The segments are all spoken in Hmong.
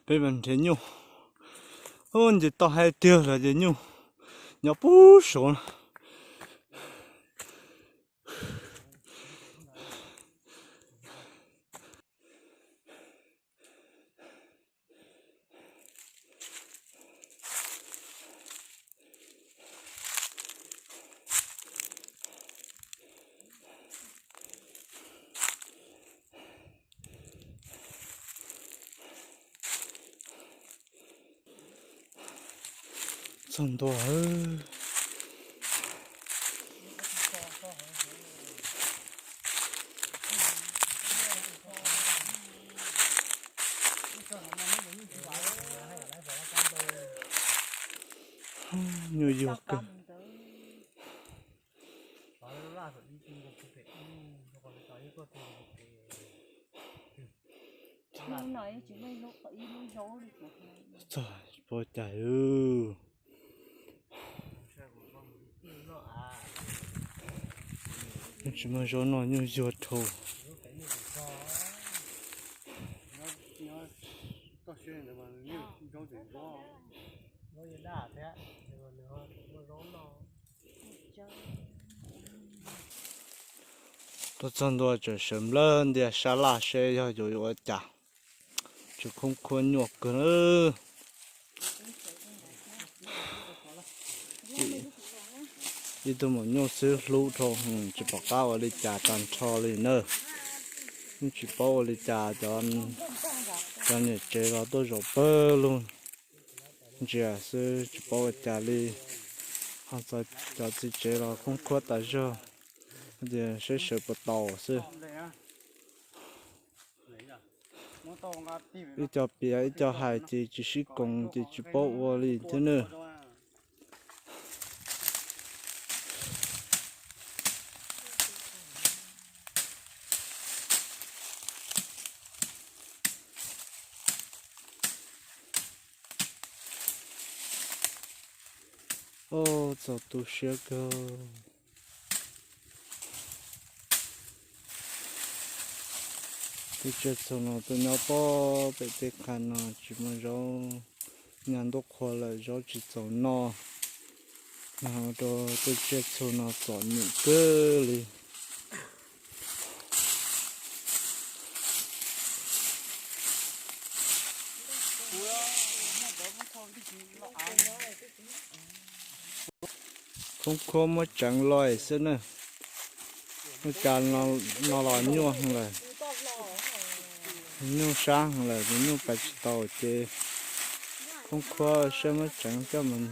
Peb mas nrhiav nyuj, ub, nce toj haib tiag los ces nyuj nyob puag saud no. Txog ntua. Nyuaj yuag kawg. Txog, tsis paub cas. Tsis muaj zaub noj, nyuaj yuag dhau. Tuaj txog ntua tseem sawv nplawg ntiag sab laj seb yog yuav ua cas. Tseem khoob khuab nyuaj kawg na. Ib tug maum nyuj xwb hlub dhau, tsis pom qab ua li cas tag nrho li na. Yeej tsis paub ua li cas, cov niam tsev los tuaj zaum pawg lug ntsia xwb tsis paub ua cas li. Ho cov txiv tsev los khoob khuab tas zog, tias seb sawv puas tau xwb. Ib co piav ib co hais ces tsis sib koom ces tsis paub ua li thiab nawb. Oj, txaus tu siab kawg. Tej tsiaj txhu no tuaj nyob pob pem tej qha no tsis muaj zaub, nyag ntuj qhua lawm zaub tsis txaus noj, no rau tej tsiaj txhu no txom nyem kawg li. Khoob khuab muab tseev loj xwb na. Ua cas no los nyuaj lawm, nyuaj sab lawm, nyuj pais tsis tau ces khoob khuab siab muab tseev coj mus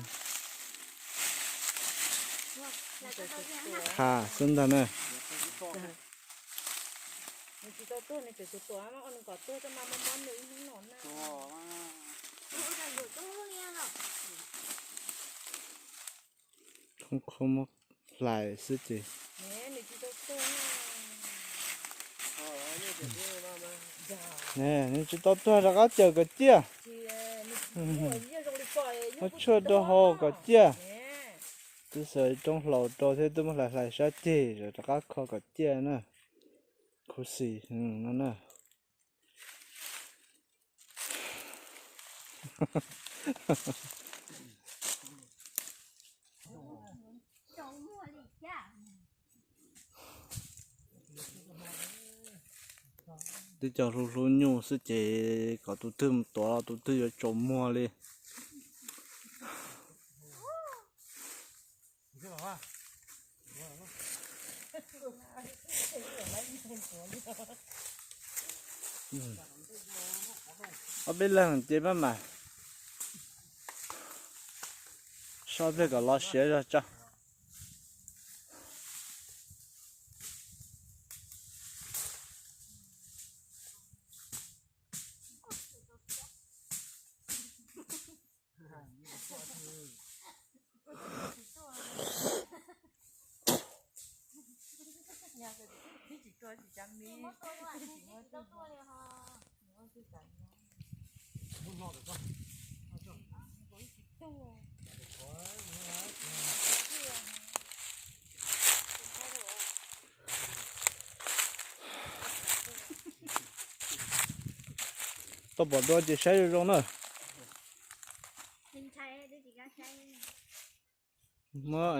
kha xwb ntag na. Khoob khuab muab hlais xwb ces. Nws tsis tau tuag rov qab cawm kom ciaj. Muab tshuaj rau hau kom ciaj. Twb xaws roob hlau rau thiab twb muab hlais hlais sab ceg rov qab kho kom ciaj na. Khuv xim no na. Twb cov hlub hlub nyuj xwb ces kom tus twg mus tuav los tus twg yuav tsaus muag li. Ob peb leeg ces maj mam soj pliag kom los siav zog tso. Pom dua ces saib zoo zoo na. Muab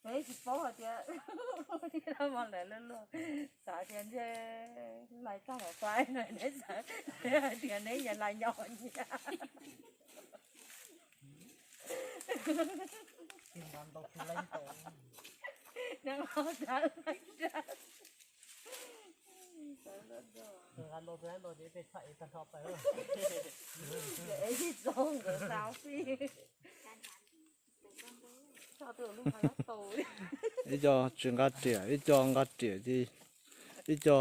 Peb tsis paub hais tias, thiab los lawv luag luag xav tias ntshe lais tag lawm pais no neb xav, neb hais tias neb yog lais nyob nyias. Neb ho xav lais tag. Es tsis txog nkawd xav xwb. Ib co tsis nqa riam, ib co nqa riam ces, ib co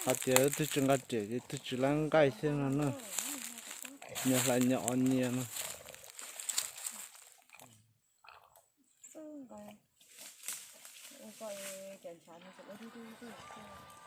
hais tias twg tsis nqa riam ces twg tsis laib nqaij thiab no na. Nyias hlais nyias os nyias no. Ua koj cov ntshav no ua dub dub dub.